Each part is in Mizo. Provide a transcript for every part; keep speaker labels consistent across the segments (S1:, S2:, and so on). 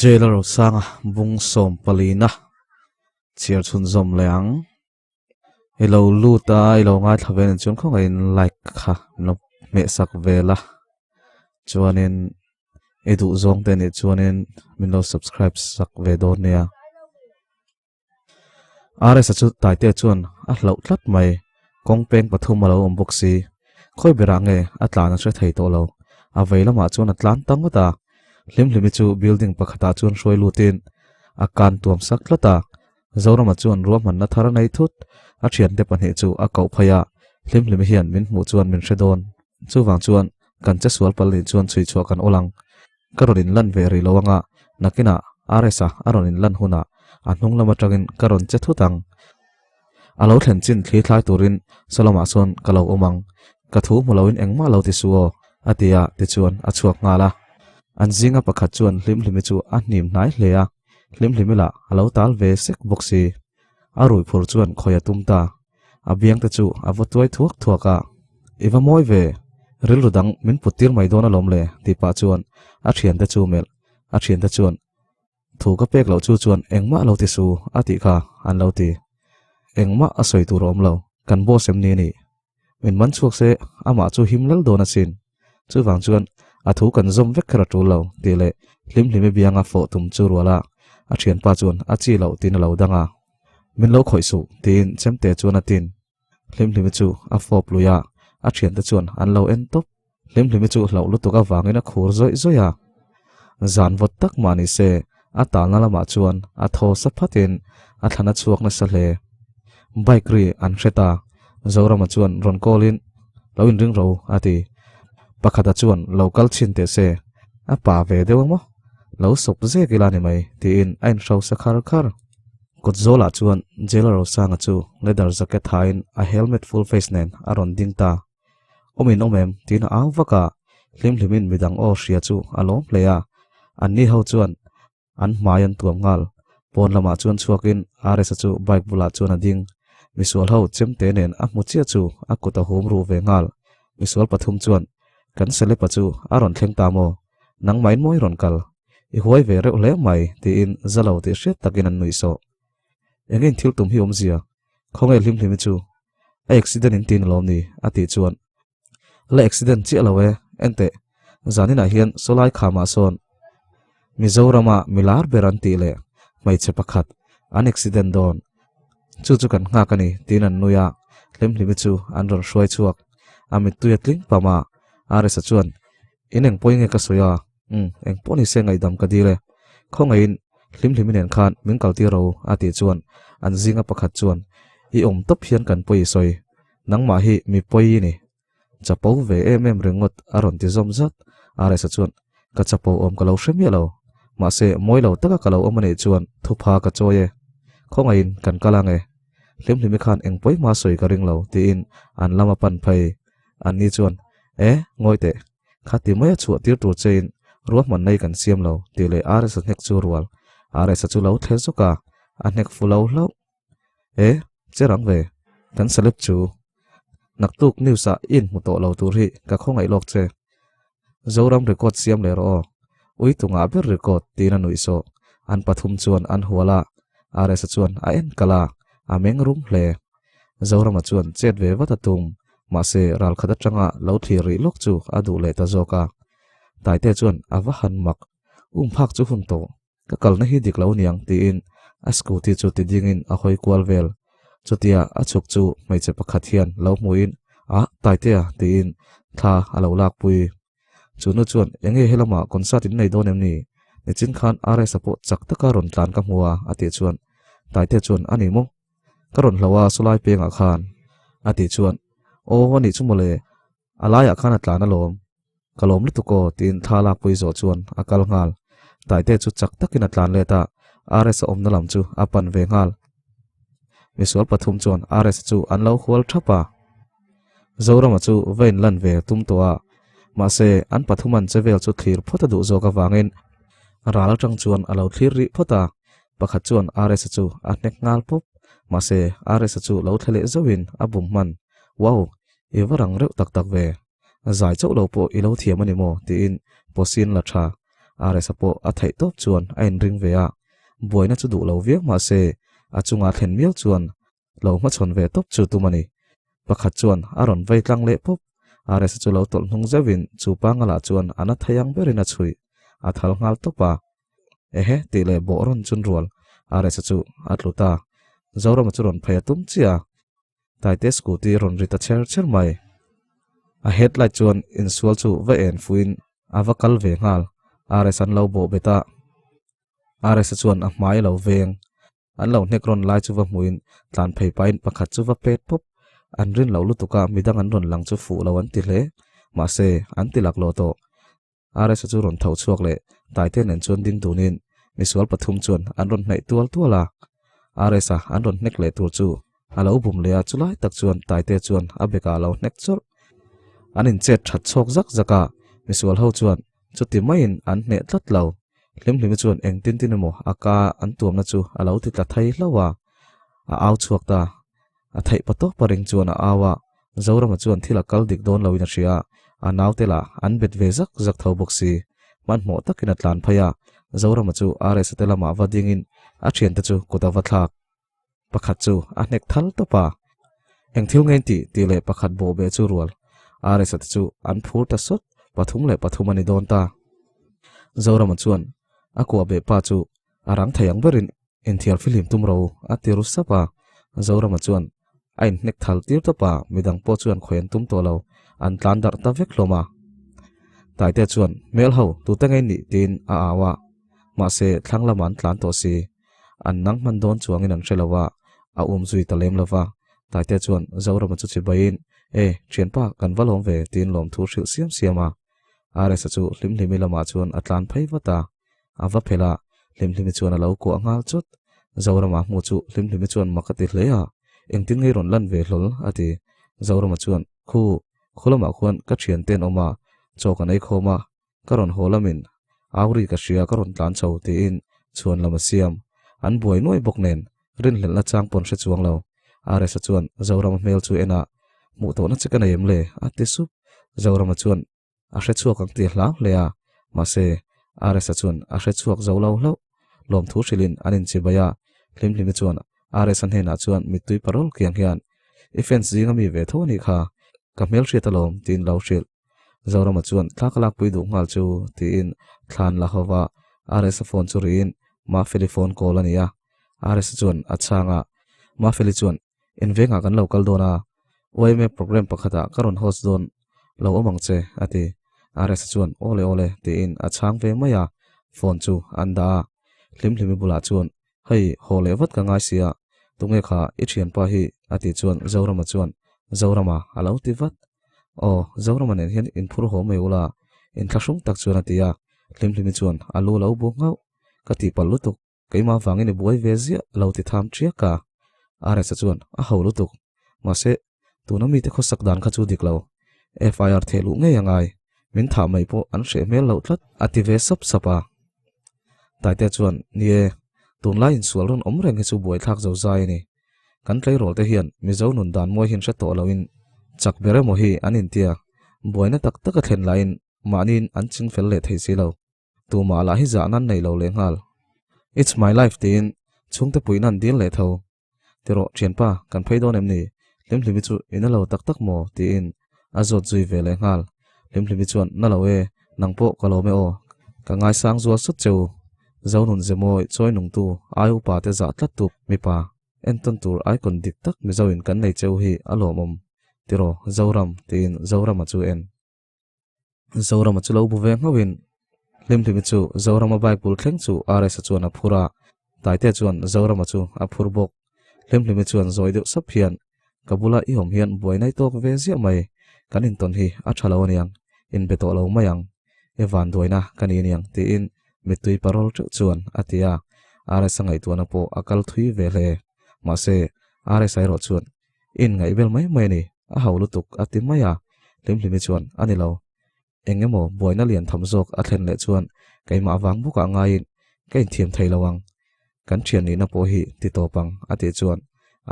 S1: Jail a rosanga bung sawm palina chhiar chhunzawm leh ang. I lo lut a i lo ngaithla ve nen chuan khawngaihin like kha min lo hmeh sak vel a chuanin i duh zawng te nih chuanin min lo subscribe sak ve dawn nia. RS a chu Taite chuan a hlauh tlat mai kawng peng pathum a lo awm bawk si khawi berah nge a tlan a hre thei tawh lo a vei lamah chuan a tlan ta ngawt a Hlimhlimi chu building pakhatah chuan hruai lutin a kan tuam sak tlat a. Zorama chuan ruahmanna thar a nei thut, a thiante pahnih chu a koh phei a, Hlimhlimi hian min hmuh chuan min hre dawn. Chuvang chuan kan che sual pal nih chuan chhui chhuah kan awl ang. Ka rawn inlan ve rih lo anga, nakinah RS-a a rawn inlan hunah a hnung lam atangin ka rawn che thut ang. A lo thlen chin thli thlai turin Solomah sawn ka lo awm ang. Ka thu hmu loin engmah lo ti suh aw, a ti a, tichuan a chhuak nghal a. An zinga pakhat chuan Hlimhlimi chu a hnim hnai hle a. Hlimhlimi lah a lo tal ve sek bawk si. A rui phur chuan khawi a tum ta. A biang te chu a va tuai thuak thuak a. I va mawi ve, rilru dang min put tir mai dawn alawm le tih pah chuan a thiante chu melh. A thiante chuan, Thu ka pek loh chu chuan engmah lo ti su a tih kha an lo ti. Engmah a sawi tur a awm lo, kan boss em ni a nih? Min man chhuak se amah chu him lal dawn asin. Chuvang chuan a thu kan zawm vek kher a tul lo tih leh Hlimhlimi bianga fawh tum chu rual a, a thianpa chuan a chi loh tiin a lo dang a. Min lo khawih suh tiin chemte chuan a tin. Hlimhlimi chu a fawp lui a, a thiante chuan an lo en tawp. Hlimhlimi chu hlauh lutuk avangin a khur zawih zawih a. Zan vawt tak mah ni se, a talna lamah chuan a thaw sa phatin a thlan a chhuak nasa hle. Bike ri an hre ta. Zorama chuan rawn call in, Lo inring ro, a ti. Pakhata chuan lo kal chhin teh se, a pa ve deuh ang maw? Lo sawp zek ila ni mai, tiin a inhrosa khar khar. Kawt zawlah chuan Jailer Rosanga chu leather jacket hain a helmet full face nen a rawn ding ta. Awm in awm em? tiin a au vak a, hlimhlimin midang aw hria chu a lawm hle a, anni ho chuan an hmai an tuam nghal. Pawn lamah chuan chhuakin RS-a chu bike bulah chuan a ding. Misual ho chemte nen a hmu chiah chu a kut a hum ruh ve nghal. Misual pathum chuan, Kan Selepa chu a rawn thleng ta maw? Nangmahin mawi rawn kal. I huai ve reuh hle mai, tiin za lo tih hriat takin an nuih sawh. Engin thil tum hi awmzia? Khawnge hlimhlimi chu? A accident in tin alawm ni? A tih chuan, La accident chiah lo e, enteh, zaninah hian sawlai khamah sawn Mizorama milar ber an tih leh hmeichhe pakhat an accident dawn. Chu chu kan nghak a ni, tiin an nui a, hlimhlimi chu an rawn hruai chhuak. A mittui a tling pam a, RS-a chuan, In eng pawhin nge ka sawi a? Umm, eng pawh ni se ngaihdam ka dil e. Khawngaihin Hlimhlimi nen khan min kaltir ro a tih chuan an zinga pakhat chuan, I awm tawp hian kan pawi i sawi. Nangmah hi mi pawi i ni. Chapo ve em em ringawt a rawn ti zawm zat. RS-a chuan, Ka chapo awm ka lo hre miah lo. Mahse, mawi lo taka ka lo awm a nih chuan thupha ka chawi e. Khawngaihin kan kal ang e. Hlimhlimi khan eng pawi hma sawi ka ring lo tiin an lama pan phei. Anni chuan, E, ngawi teh. Khati maia chhuah tir tur chein ruahmanna hi kan siam lo, tih leh RS-a hnek chu rual. RS-a chu lo thle zawk a, a hnek fu lo hlauh. E, che rang ve, kan celeb chu. Naktuk news-ah i inhmu tawh lo tur hi ka khawngaih lawk che. Zoram record siam leh rawh aw. Ui tungah ber record, tiin a nuih sawh. An pathum chuan an hual a, RS-a chuan a en kalh a, a meng rum hle. Zorama chuan chet ve vat a tum, mahse ralkhat atanga lo thlir rih lawk chu a duh leh ta zawk a. Taite chuan a va han mak, um phak chu hun tawh, ka kalna hi dik lo niang tiin a scooty chu ti dingin a hawi kual vel. Chutia a chhuk chu hmeichhe pakhat hian lo hmuin, Ah, Taitea tiin thla a lo lakpui. Chu nu chuan, Enge helamah concert in nei dawn em ni? Nichin khan RS-a pawh chak taka rawn tlan ka hmu a a tih chuan Taite chuan, A ni maw? Ka rawn hlo a sawlai pengah khan a tih chuan Aw a nih chu mawle, a laiah khan a tlan alawm, ka lawm lutuk aw tiin thla lakpui zawh chuan a kal nghal. Taite chu chak takin a tlan let a, RS a awmna lam chu a pan ve nghal. Misual pathum chuan RS chu an lo hual thap a. Zorama chu va inlan ve tum tawh a, Mahse, an pathuman che vel chu thlir phawt a duh zawk avangin ral atang chuan a lo thlir rih phawt a. Pakhat chuan RS-a chu a hnek nghal pawp. Mahse, RS-a chu lo thle leh zauhin a bum hman. Wow! I va rang reuh tak tak ve. Zai chauh lo pawh i lo thiam a ni maw? tiin Pawsin la tha. RS-a pawh a theih tawp chuan a inring ve a. Buaina chu duh lo viau mahse, a chunga thlen miau chuan lo hmachhawn ve tawp chu tum a ni. Pakhat chuan a rawn vei tlang leh pawp. RS-a chu lo tawlh hnung zeuhin chu panga lah chuan a na thei ang berin a chhuih. A thal nghal tawp a. Ehe tih leh bawh rawn chun rual. RS-a chu a tlu ta. Zorama chu rawn phei a tum chiah a. Taite scooty rawn ri ta cher cher mai. A headlight chuan insual chu va en fuin a va kal ve nghal. RS an lo bawh bet a. RS-a chuan a hmai a lo veng. An lo hnek rawn lai chu va hmuin tlan phei pahin pakhat chu va pet pawp. An rin lo lutuk a, midang an rawn lang chu fuh lo an ti hle. Mahse, an ti lak lo tawh. RS-a chu rawn tho chhuak leh Taite nen chuan ding dunin misual pathum chuan an rawn hnaih tual tual a. RS-a an rawn hnek leh tur chu a lo bum leh a, chulai tak chuan Taite chuan a bekah a lo hnek chawrh. An inchet that chhawk zak zak a, misual ho chuan chuti maiin an hneh tlat lo. Hlimhlimi chuan engtin tin emaw a ka an tuamna chu a lo ti tla thei hlauh a, a au chhuak ta. A theih pa tawp a ring chuan a au a, Zorama chuan thil a kal dik dawn loin a hria a, a naute lah an bet ve zak zak tho bawk si. Hmanhmawh takin a tlan phei a, Zorama chu RS-a te lamah va dingin a thiante chu kut a va thlak. Pakhat chu a hnek thal tawp a, Eng thil nge in tih? tih leh pakhat bawhbeh chu rual. RS-a te chu an phur ta sawt, 3 le 3 a ni dawn ta. Zorama chuan a kuah beh pa chu a rang thei ang berin Inthiar fihlim tum ro a ti ru sap a, Zorama chuan a inhnek thal tir tawp a, midang pawh chuan khawi an tum tawh lo, an tlan darh ta vek hlawm a. Taitea chuan, Hmel ho, tute ngei nih? tiin a au a, mahse thlang lamah an tlan tawh si, an nang hman dawn chuangin an hre lo a, a um zui ta lem lo va. Taitea chuan Zorama chu chibaiin, E, thianpa, kan va lawm ve, tiin lawmthu hrilh siam siam a. RS-a chu hlimhlimi lamah chuan a tlan phei vat a, a va phelh a, Hlimhlimi chuan a lo kuah nghal chawt. Zorama hmu chu Hlimhlimi chuan mak a ti hle a, Engtin ngei rawn lan ve hlawl? a ti. Zorama chuan, Khu, khu lamah khuan ka thiante an awm a, chaw kan ei khawm a, ka rawn haw lamin Auri ka hria ka rawn tlan chho tiin chhuan lam a siam. An buai nuai bawk nen rinhlelhna chang pawn hre chuang lo. RS-a chuan Zorama hmel chu en a, Hmuh tawhna che ka nei em le? a ti sup. Zorama chuan a hre chhuak ang tih a hlau hle a, mahse RS-a chuan a hre chhuak zo lo hlauh. Lawmthu hrilhin an inchibai a, Hlimhlimi chuan RS-a hnenah chuan mittui parol kiang hian, I fans zinga mi ve tho a nih kha, ka hmelhriat alawm tiin lo hrilh. Zorama chuan thla ka lakpui duh nghal chu tiin thlan la hova RS-a phone chu riin Mafeli phone call a ni a, RS-a chuan a chhang a, Mafeli chuan Invengah kan lo kal dawn a, YMA programme pakhatah ka rawn host dawn lo awm ang che a ti. RS-a chuan aw le aw le tiin a chhang ve mai a, phone chu an dah a. Hlimhlimi bulah chuan Hei, haw leh vat ka ngai sia, tunge kha i thianpa hi a tih chuan Zorama chuan Zorama a lo ti vat. Aw, Zorama nen hian inphur haw mai ula inthlahrung tak chuan a ti a, Hlimhlimi chuan a lu lo bu nghauh. Ka tihpalh lutuk. Keimah vangin i buai ve ziah lo ti tham ṭiak a. RS-a chuan a ho lutuk. Mahse, tuna mite khawsak dan kha chu dik lo. FIR theh luh ngei a ngai. Min thah mai pawh an hreh hmel loh tlat a ti ve sap sap a. Taitea chuan, Ni e, tunlai insual rawn awm reng hi chu buaithlak zo zai a ni. Kan tleirawl te hian Mizo nun dan mawi hin hre tawh loin chak ber emaw hi an intia. Buaina tak tak a thlen laiin mahniin an ching fel leh thei si lo. Tumah lah hi zah nan nei lo leh nghal. It's my life tiin chhungte puihna an dil leh tho. Tirawh thianpa, kan phei dawn em ni? Hlimhlimi chu i na lo tak tak maw? tiin a zawt zui ve leh nghal. Hlimhlimi chuan, Na lo e, nang pawh ka lawm e aw. Ka ngaisang zual sawt che u. Zonun Zemawi chawi nungtu ai upa te zah tlat tu mipa entawn tur icon dik tak Mizoin kan nei che u hi a lawmawm. Tiraw Zoram tiin Zorama chu en. Zorama chu lo bu ve nghauhin Hlimhlimi chu Zorama bike bul thleng chu RS-a chuan a phur a, Taitea chuan Zorama chu a phur bawk. Hlimhlimi chuan zawi deuh sap hian, Ka bula i awm hian buai nai tawk ve ziah mai, kan intawn hi a tha lo aniang, inbe tawh lo mai ang, i vanduaina ka ni aniang tiin mittui parol teuh chuan a ti a, RS-a ngaihtuahna pawh a kal thui ve hle. Mahse, RS-a erawh chuan I inngaih vel mai mai a ni, a hau lutuk a ti mai a, Hlimhlimi chuan a ni lo. Eng emaw buaina lian tham zawk a thlen leh chuan keimah vang bawkah ngaiin ka inthiam thei lo ang. Kan thian nihna pawh hi ti tawp ang a tih chuan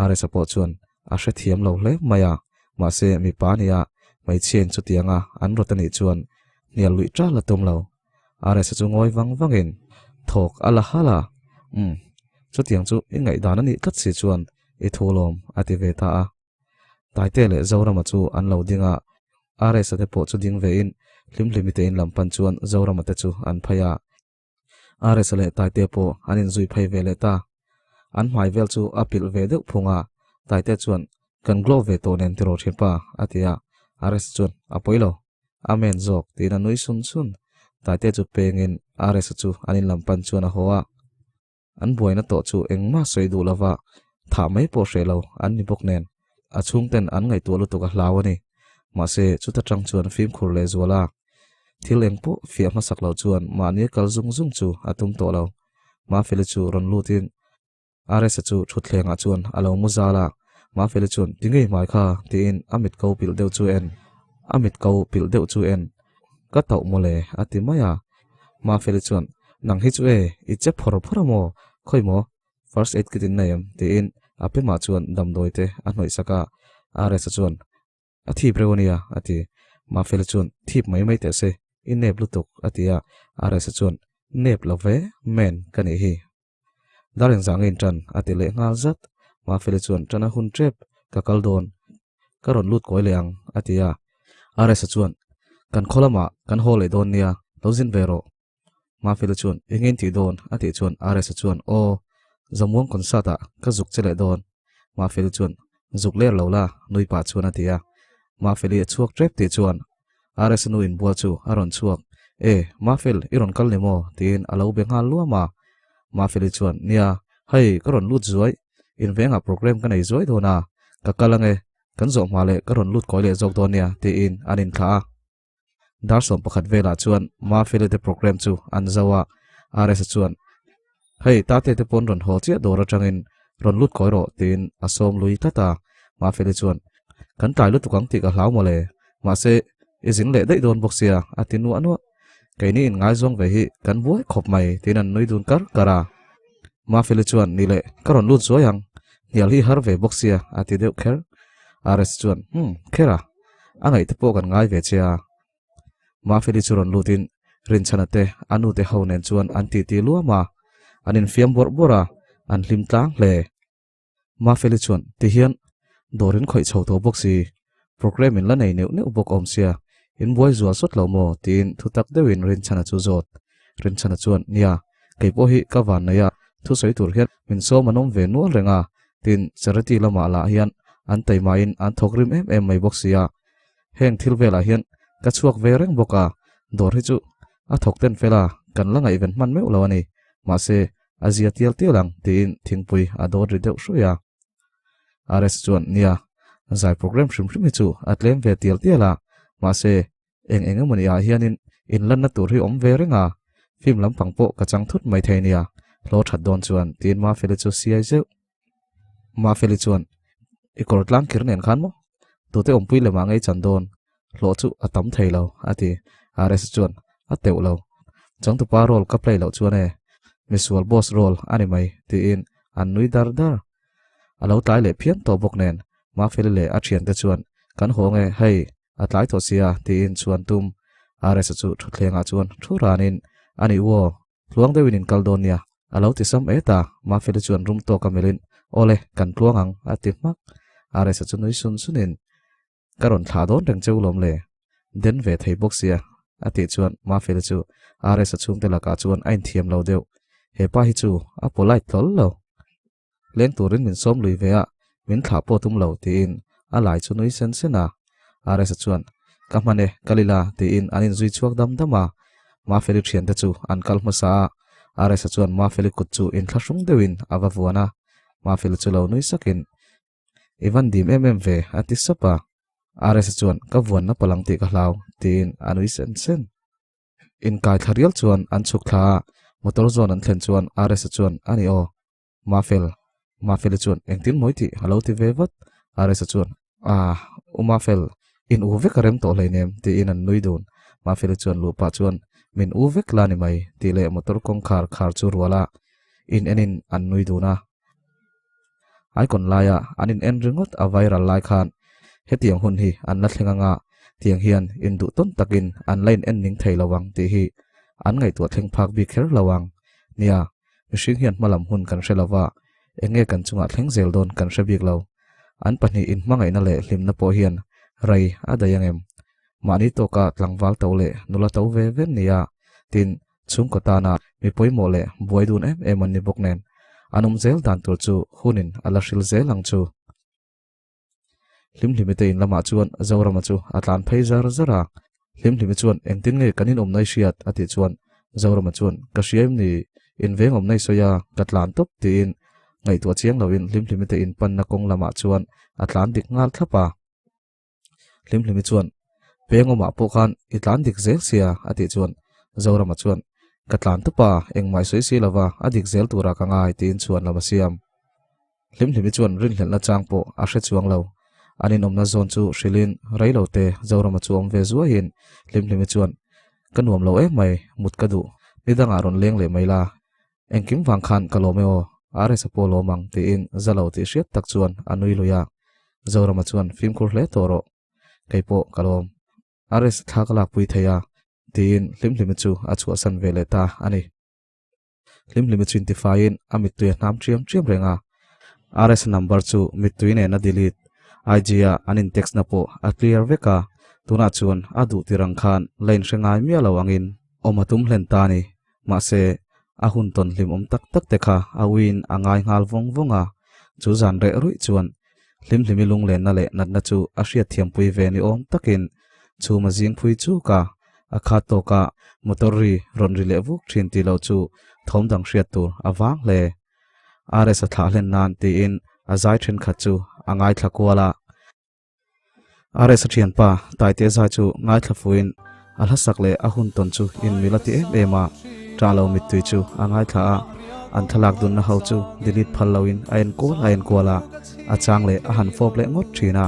S1: Aresa pawh chuan a hrethiam lo hle mai a, mahse mipa nia hmeichhiain chutianga an rawt a nih chuan hnial luih ṭal a tum lo. Aresa chu ngawi vang vangin thawk a la halh a, Umm, chutiang chu i ngaihdan a nih tlat si chuan i thu lawm a ti ve ta a. Taite leh Zorama chu an lo ding a, Aresa te pawh chu ding vein Hlimhlimi te in lam pan chuan Zorama te chu an phei a. Aresa leh Taite pawh an inzui phei ve leh ta. An hmai vel chu a pilh ve deuh phung a, Taite chuan, Kan glow ve tawh nen tiraw thianpa? a ti a, Aresa chuan, A pawi lo. Amen zawk tiin a nui sun sun. Taite chu pengin Aresa chu an in lam pan chuan a haw a. An buaina tawh chu engmah sawi duh lova thah mai pawh hreh lo an ni bawk nen a chhungten an ngaihtuah lutuk a hlau a ni. Mahse chuta tang chuan fimkhur leh zual a, thil eng pawh fiah hmasak loh chuan mahni a kal zung zung chu a tum tawh lo. Mafeli chu rawn lutin Aresa chu thutthlengah chuan a lo mu zal a, Mafeli chuan ti ngei hmai kha tiin a mit ko pilh deuh chu en a mit ko pilh deuh chu en ka tauh mawle a ti mai a. Mafeli chuan, Nang hi chu e, i che phawr phawr a maw? Khawi maw? First aid kit in nei em? tiin a pemah chuan damdawi te a hnawih sak a. RS-a chuan, A thip reuh a nia, a ti. Mafeli chuan, Thip mai mai teh se, i nep lutuk, a ti a. RS-a chuan, Nep lo ve, man ka nih hi. Dar engzah nge in tan? a ti leh nghal zat. Mafeli chuan, Tan a hun tep, ka kal dawn. Ka rawn lut kawi leh ang, a ti a. RS-a chuan, Kan khaw lamah kan haw leh dawn nia, lo zin ve rawh. Mafeli chuan, Eng nge in tih dawn? a tih chuan RS-a chuan, Aw, Zamuang concert-ah ka zuk che leh dawn. Mafeli chuan, Zuk ler lo la, nui pah chuan a ti a. Mafeli a chhuak tep tih chuan RS nu inbual chu a rawn chhuak, E, Mafel, i rawn kal ni maw? tiin a lo be nghal luam a. Mafeli chuan, Nia, hei, ka rawn lut zuai, invengah program ka nei zuai dawn a, ka kal ange, kan zawh hma leh ka rawn lut kawi leh zawk dawn nia, tiin an inthlah a. Dar 11 velah chuan Mafeli te program chu an zo a, RS chuan, Hei, Tate te pawn rawn haw chiah dawr atangin rawn lut kawi rawh, tiin a sawm lui tlat a. Mafeli chuan, Kan tlai lutuk ang tih ka hlau mawle, mahse, i zin leh daih dawn bawk sia, a ti nuah nuah. Keini inngaizawng ve hi kan buai khawp mai, tiin an nui dun kar kar a. Mafeli chuan, Ni leh, ka rawn lut zuai ang, hnial hi har ve bawk sia, a ti deuh kher. RS chuan, Hum, kher a, a ngaihte pawh kan ngai ve che a. Mafeli chu rawn lutin Rinchhana te a nu te ho nen chuan an titi luam a, an infiam bawrh bawrh a, an hlim tlang hle. Mafeli chuan tihian dawr in khawih chho tawh bawk si, programme in la nei neuh neuh bawk awm sia, in buai zual sawt lo maw tiin thu tak deuhin Rinchhana chu zawt. Rinchhana chuan nia, kei pawh hi ka van nei a, thusawi tur hian min sawm an awm ve nual reng a, tin charity lamah lah hian an taimahin an thawk rim em em mai bawk sia, Heng thil velah hian ka chhuak ve reng bawk a, dawr hi chu a thawk ten fel a, kan la ngaihven hman meuh lo a ni. Mahse, a zia tial tial ang tiin thingpui a dawt ri deuh hruai a. RS chuan, Nia, zai program hrim hrim hi chu a tlem ve tial tial a, mahse, eng eng emawni ah hianin inlanna tur hi awm ve reng a, film lampang pawh ka chang thut mai thei nia, hlaw that dawn chuan tiin Mafeli chu siai zeuh. Mafeli chuan, I kawr tlang kir nen khan maw? Tute awmpui lemah ngei chan dawn, hlawh chu a tam thei lo, a ti. RS chuan, A teuh lo. Changtupa role ka play loh chuan e, misual boss role a ni mai, tiin an nui dar dar. A lo tlai leh phian tawh bawk nen, Mafeli leh a thiante chuan, Kan haw nge, hei, a tlai tawh sia, tiin chuan tum. RS chu thutthlengah chuan thu ranin, A nih u aw, Tluang deuhin in kal dawn nia, a lo ti sam et a, Mafeli chuan rum tawk a melhin, Awle, kan tluang ang, a ti hmak. RS-a chu nui sun sunin, Ka rawn thlah dawn reng cheu lawm le, den ve thei bawk sia, a tih chuan Mafeli chu RS-a chhungte lakah chuan a inthiam lo deuh. He pa hi chu a polite hlawl lo. Leng turin min sawm lui ve a, min thlah pawh tum lo, tiin a lai chu nui sen sen a. RS-a chuan, Ka hman e, kal ila, tiin an inzui chhuak dam dam a. Mafeli thiante chu an kal hmasa a, RS-a chuan Mafeli kut chu inthlahrung deuhin a va vuan a. Mafeli chu lo nui sakin, I van dim em em ve, a ti sap a. RS-a chuan, Ka vuanna palang tih ka hlau, tiin a nui sen sen. Inkai thla rial chuan an chhuk thla a, motor zawn an thlen chuan RS-a chuan, A ni aw, Mafel. Mafeli chuan, Engtin mawi tih a lo ti ve vat. RS-a chuan, Aah, u Mafel, in u vek a rem tawh hleinem, tiin an nui dun. Mafeli chuan luh pah chuan, Min u vek la ni mai, tih leh motor kawngkhar khar chu rual a, in enin an nui dun a. Icon laia an in en ringawt a viral lai khan hetiang hun hi an la thleng anga tiang hian induh tawn takin an la in en ning thei lo ang tih hi an ngaihtuah thleng phak bik kher lo ang. Nia, mihring hian hmalam hun kan hre lova, eng nge kan chungah thleng zel dawn kan hre bik lo. An pahnih inhmangaihna leh hlimna pawh hian rei a daih ang em? Mahni tawka tlangval to leh nula to ve ve nia, tin Chhungkaw tana mi pawimawh leh buai dun em em an ni bawk nen, an awm zel dan tur chu hunin a la hril zel ang chu. Hlimhlimi te in lamah chuan Zorama chu a tlan phei zar zar a, Hlimhlimi chuan engtin nge kan inawm nai hriat a tih chuan Zorama chuan ka hria em ni, in veng awm nai sawi a, ka tlan tawp tiin ngaihtuah chiang loin Hlimhlimi te in panna kawng lamah chuan a tlan dik nghal thlap a. Hlimhlimi chuan, Pengawmah pawh khan i tlan dik zel sia, a tih chuan Zorama chuan, Ka tlan tup a, engmah i sawi si lova, a dik zel turah ka ngai, tiin chhuan lam a siam. Hlimhlimi chuan rinhlelhna chang pawh a hre chuang lo. An inawmna zawn chu hrilhin rei lo te Zorama chu awm ve zuaiin Hlimhlimi chuan, Ka nuam lo em mai, mut ka duh, nidangah rawn leng leh mai la, Engkim vang khan ka lawm e aw, RS a pawh lawm ang tiin za lo tih hriat tak chuan a nui lui a. Zorama chuan fimkhur hle tawh rawh, kei pawh ka lawm. RS thla ka lakpui thei a tiin Hlimhlimi chu a chhuahsan ve leh ta a ni. Hlimhlimi chu intifaiin a mittui a hnam ṭiam ṭiam reng a. RS number chu mittui nen a delete, IG a an in text na pawh a clear vek a, tunah chuan a duh tir ang khan la inhre ngai miah lo angin awm a tum hlen ta a ni. Mahse, a hun tawn hlimawm tak tak te kha a uiin a ngai nghal vawng vawng a, chu zan reh ruih chuan Hlimhlimi lunglenna leh natna chu a hriatthiampui ve ni awm takin chhum a zing phui chuk a, a khat tawka motor ri rawn ri leh vuk thin tih loh chu thawm dang hriat tur a vang hle. RS a thlah hlen nan tiin a zai thenkhat chu a ngaithla kual a. RS a thianpa Taitea zai chu ngaithla fuin a hlasak leh a hun tawn chu inmil a ti em em a, ṭah lo mittui chu a ngaithla a, an thlalak dunna ho chu delete phal loin a enkual a enkual a, a chang leh a han fawp leh ngawt ṭhin a,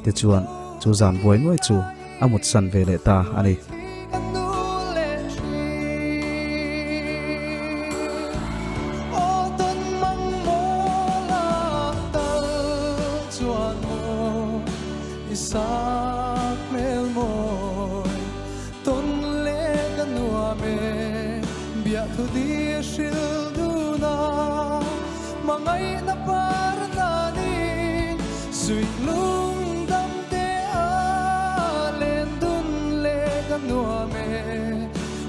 S1: tichuan chu zan buai nuai chu a mutsan ve leh ta a ni.
S2: Chuan maw i sak hmel mawi tawn leh ka nuam e biahthu dir hril dun a hmangaihna par nanin suih lung dam te a len dun leh ka nuam e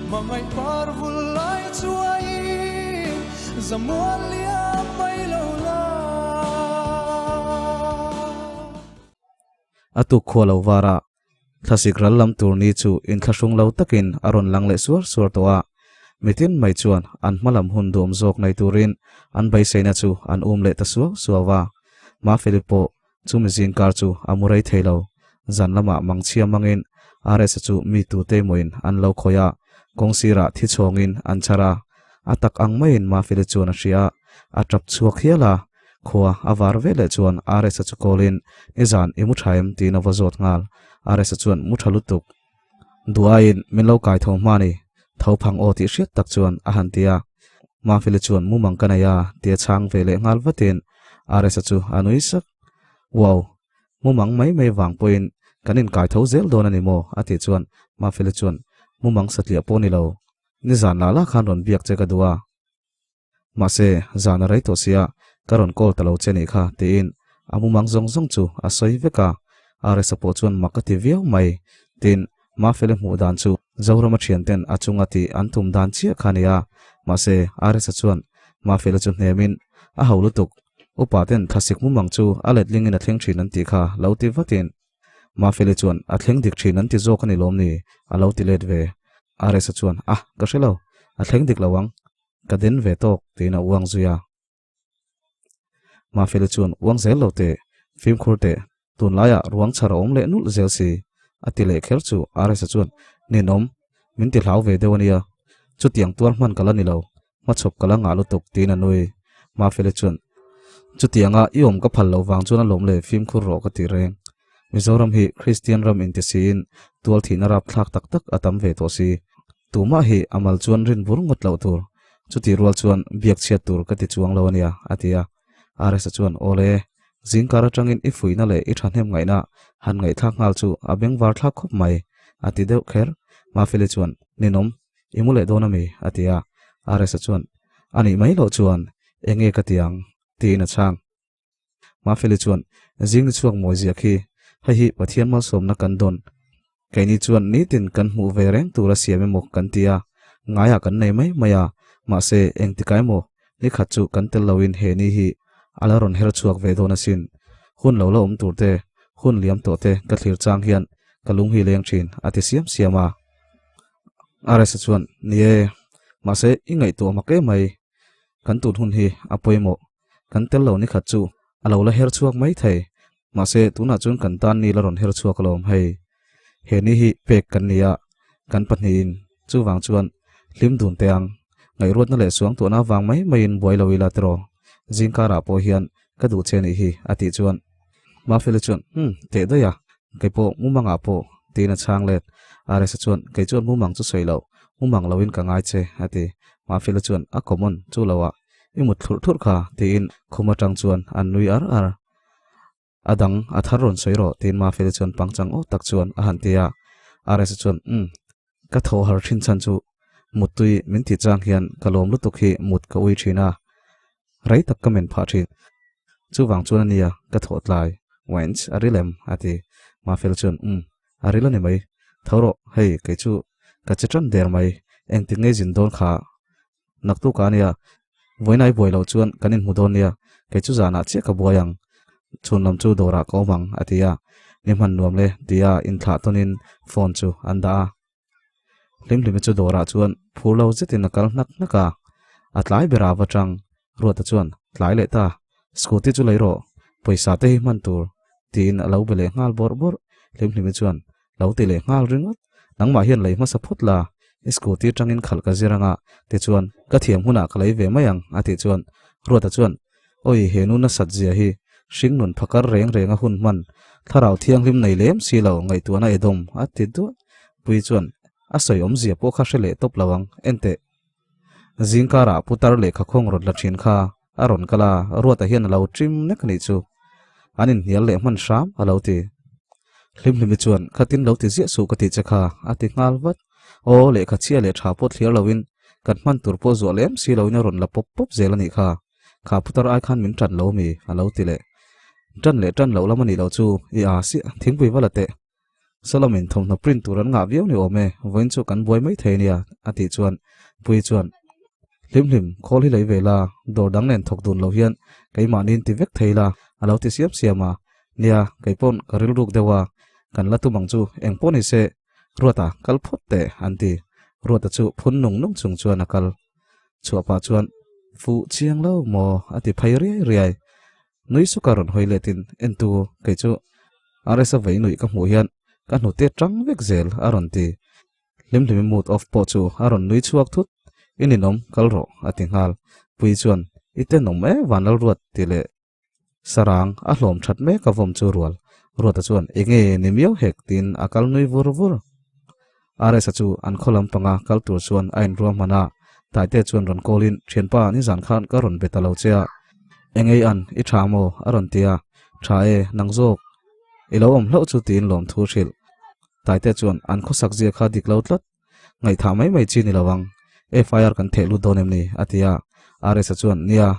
S2: hmangaih par vul lai chuaiin Zamual liam mai lo la.
S1: A tuk khua lo var a, thlasik ral lam tur ni chu inthlahrung lo takin a rawn lang leh suar suar tawh a. Mitin mai chuan an hma lam hun duam zawk nei turin an beiseina chu an um leh ta suau suau a. Mafeli pawh chumi zingkar chu a mu rei thei lo. Zan lamah mangchhia mangin RS-a chu mi tute emawiin an lo khawih a, kawng sirah thi chhawngin an chhar a. A tak ang maiin Mafeli chuan a hria a, a tap chhuak hial a. Khua a var ve leh chuan RS-a chu call-in, Nizan i mu tha em? tiin a va zawt nghal. RS-a chuan, Mu tha lutuk. Duhaiin min lo kai tho hma ni, tho phang aw tih hriat tak chuan a han ti a. Mafeli chuan mumang ka nei a tia chhang ve leh nghal vatin RS-a chu a nui sak. Wow! Mumang mai mai vang pawhin kan inkai tho zel dawn a ni maw? a tih chuan Mafeli chuan mumang satliah pawh ni lo, nizan lah lah khan rawn biak che ka duh a. Mahse, zan a rei tawh sia, ka rawn call ta lo che nih kha, tiin a mumang zawng zawng chu a sawi vek a. RS-a pawh chuan mak a ti viau mai. Tin, Mafele hmuh dan chu Zorama thianten a chunga tih an tum dan chiah kha a ni a. Mahse, RS-a chuan Mafele chu hnemin a ho lutuk. Upa ten thlasik mumang chu a letlingin a thleng thin an tih kha lo ti vatin Mafele chuan a thleng dik thin an ti zawk a ni lawm ni? a lo ti let ve. RS-a chuan, Ah, ka hre lo. A thleng dik lo ang. Ka den ve tawk tiin a uang zui a. Mafeli chuan uang zel lo teh, fimkhur teh, tunlaiah ruang chhar a awm leh nulh zel si, a ti leh kher chu RS-a chuan, Ninawm, min ti hlau ve deuh a nia, chutiang tuar hman ka la ni lo, hmachhawp ka la ngah lutuk tiin a nui. Mafeli chuan, Chutianga i awm ka phal loh vang chuan a lawm leh fimkhur rawh ka ti reng. Mizoram hi Kristian ram inti siin tual thihna rapthlak tak tak a tam ve tawh si. Tumah hi a mal chuan rin bur ngawt loh tur. Chutih rual chuan biak chhiat tur ka ti chuang lo a nia, a ti a. RS-a chuan, Awle, zingkar atangin i fuihna leh i thahnem ngaihna han ngaihthlak nghal chu a bengvar thlak khawp mai, a ti deuh kher. Mafeli chuan, Ninawm, i mu leh dawn a mi? a ti a. RS-a chuan, A nih mai loh chuan eng nge ka ti ang? tiin a chhang. Mafeli chuan, Zing ni chhuak mawi ziah khi, hei hi Pathian malsawmna kan dawn. Keini chuan nitin kan hmuh ve reng tur a siam emaw kan ti a, ngaiah kan nei mai mai a, mahse engtikah emaw ni khat chu kan tel loin he ni hi a la rawn her chhuak ve dawn asin. Hun lo la awm tur te, hun liam tawh te ka thlir chang hian ka lung hi leng thin, a ti siam siam a. RS-a chuan, Ni e, mahse i ngaihtuah mak em mai, kan tun hun hi a pawimawh. Kan tel lo ni khat chu a lo la her chhuak mai thei. Mahse, tunah chuan kan tan ni la rawn her chhuak alawm hei. He ni hi pek kan ni a, kan pahnihin chuvang chuan hlim dun teh ang. Ngaihruatna leh suang tuahna vang mai maiin buai lo ila tiraw. Zingkarah pawh hian ka duh che nih hi a tih chuan Mafeli chuan Umm, teh daih a, kei pawh mumangah pawh tiin a chhang let. RS-a chuan Kei chuan mumang chu sawi loh, mumang loin ka ngai che a ti. Mafeli chuan A common chu lo ah I mut thlurh thlurh kha tiin khum atang chuan an nui ar ar. A dang a thar rawn sawi rawh tiin Mafeli chuan pangchang aw tak chuan a han ti a. RS-a chuan Umm, ka thaw har thin chhan chu muttui min tih chang hian ka lawm lutuk hi mut ka ui thin a, rei tak ka men phah thin. Chuvang chuan a nia ka thawh tlai wench a ril em a ti. Mafeli chuan Umm, A ril a ni mai. Tho rawh, hei kei chu ka che tan der mai, engtik ngei zin dawn kha Naktuk a nia, vawiin ai buai loh chuan kan inhmu dawn nia, kei chu zanah chiah ka buai ang, chhun lam chu dawrah ka awm ang, a ti a. Ni hman nuam le, tia inthlah tawnin phone chu an dah a. Hlimhlimi chu dawrah chuan phur lo zetin a kal hnak hnak a, a tlai berah va tang. Ruata chuan, Tlai leh ta, scooty chu lei rawh, pawisa te hi hman tur, tiin a lo be leh nghal bawrh bawrh. Hlimhlimi chuan, Lo ti leh nghal ringawt. Nangmah hian lei hmasa phawt la, i scooty atangin khalh ka zir anga, tichuan ka thiam hunah ka lei ve mai ang, a tih chuan Ruata chuan, Awi, he nu nasat zia hi hringnun phakar reng reng a hun hman, thlarau thianghlim nei lem si lo ngaihtuahna e dawm, a ti duah. Pui chuan, A sawi awmzia pawh kha hre leh tawp lo ang, enteh. Zingkarah putar lehkha khawng rawn la thin kha a rawn kal a, Ruata hian a lo trim nek a nih chu. An inhnial leh hman hram a lo ti. Hlimhlimi chuan khatin lo ti ziah suh ka tih che kha a ti nghal vat. Aw, lehkha chhia leh tha pawh thliar loin kan hman tur pawh zuah lem si loin a rawn la pawp pawp zel a nih kha. Kha putar ai khan min tan lo mi a lo ti leh. Tan leh tan loh lam a nih loh chu i aa siah thingpui va la teh. Salomin thawmhnaw print tur an ngah viau ni awm e, vawiin chu kan buai mai thei nia, a tih chuan Puii chuan, Hlimhlim, khawl hi lei ve la, dawr dang nen thawk dun lo hian keimahniin ti vek thei la, a lo ti siam siam a. Nia, kei pawn ka rilruk deuh a, kan la tum ang chu, eng pawh ni se, Ruata, kal phawt teh, an ti. Ruata chu phun nung nung chung chuan a kal. Chhuah pah chuan, Fuh chiang lo maw? a ti phei riai riai. Nui suka rawn hawi letin entu kei chu RS-a vei nuih ka hmuh hian ka hnute tang vek zel a rawn ti. Hlimhlimi mood off pawh chu a rawn nui chhuak thut. I ninawm kal rawh a ti nghal. Pui chuan i tenawm e Vanlalruat ti leh sarang a hlawm that mek a vawm chu rual. Ruata chuan enge ni miau hek tiin a kal nui vur vur. RS-a chu an khaw lampanga kal tur chuan a inruahman a, Taite chuan rawn call-in, Thianpa, nizan khan ka rawn be ta lo che a, engei an, i tha maw? a rawn ti a, Tha e, nang zawk, i lo awm hlauh chu tiin lawmthu hrilh. Taite chuan an khawsak zia kha dik lo tlat, ngaihthah mai mai chi ni lo ang, FIR kan theh lut dawn em ni? a ti a, RS-a chuan, Nia,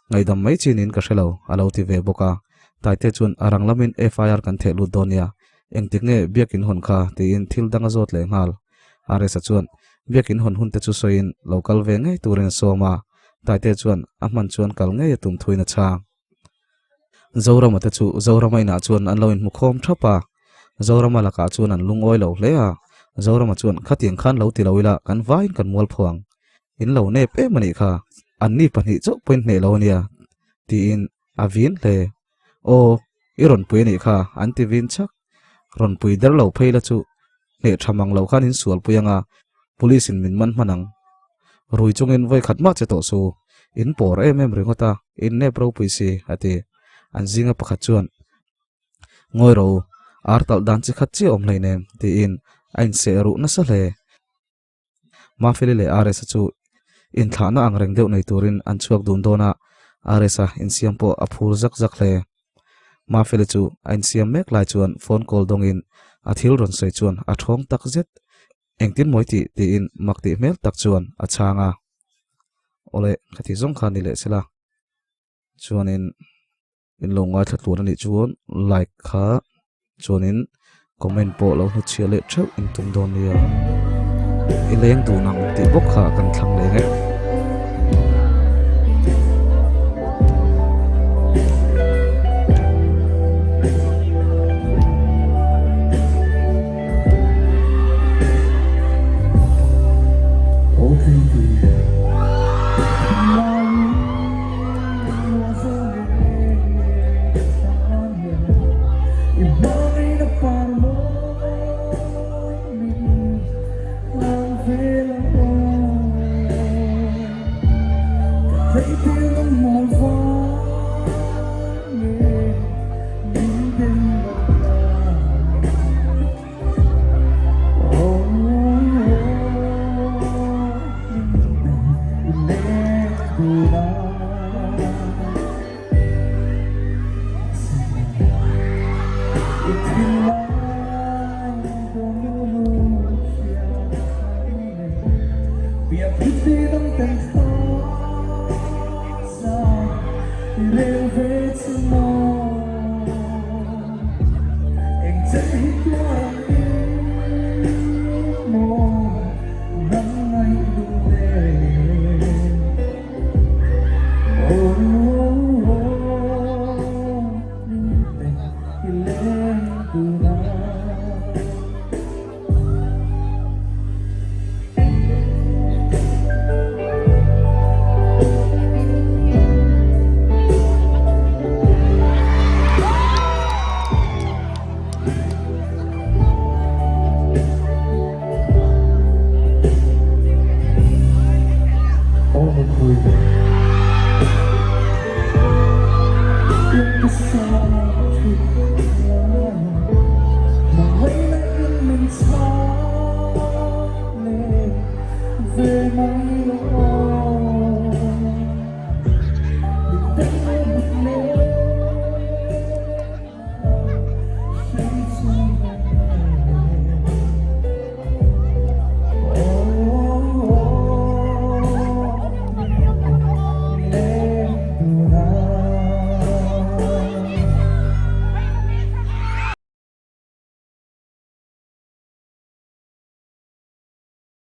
S1: ngaihdam mai chi niin ka hre lo, a lo ti ve bawk a, Taite chuan a rang lamin FIR kan theh lut dawn nia, Engtik nge biakin hawn kha tiin thil dang a zawt leh nghal. RS-a chuan biakin hawn hun te chu sawiin lo kal ve ngei turin a sawm a, Taite chuan a hman chuan kal ngei a tum thuin a chhang. Zorama te chu Zorama inah chuan an lo inhmu khawm thap a, Zorama lakah chuan an lungawi lo hle a, Zorama chuan khatiang khan lo ti lo ila kan vaiin kan mual phuang. In lo nep em a nih kha, anni pahnih chauh pawhin hneh lo a nia tiin A vin hle. Aw, i rawn pui a nih kha, an ti vin chak. Rawn pui der lo phei la chu hneh tha mang lo khan in sual pui anga, police in min man hman ang. Rui chungin vawi khat mah che tawh su, in pawr em em ringawt a, in nep ropui si, a ti. An zinga pakhat chuan, Ngawi ro, Ar talh dan chi khat chiah awm hleinem tiin a inseh ruh nasa hle. Mafeli leh RS-a chu inthlahna ang reng deuh nei turin an chhuak dun dawn a, RS-a insiam pawh a phur zak zak hle. Mafeli chu a insiam mek lai chuan phone call dawngin a thil rawn sawi chuan a thawng tak zet. Engtin mawi tih tiin mak tih hmel tak chuan a chhang a. Awle, khati zawng kha ni leh sela. Chuanin in lo ngaithla tluan a nih chuan like kha chuanin comment pawh lo hnutchhiah leh theuh in tum dawn nia. I leng dun ang tih bawk kha kan thlang leng e.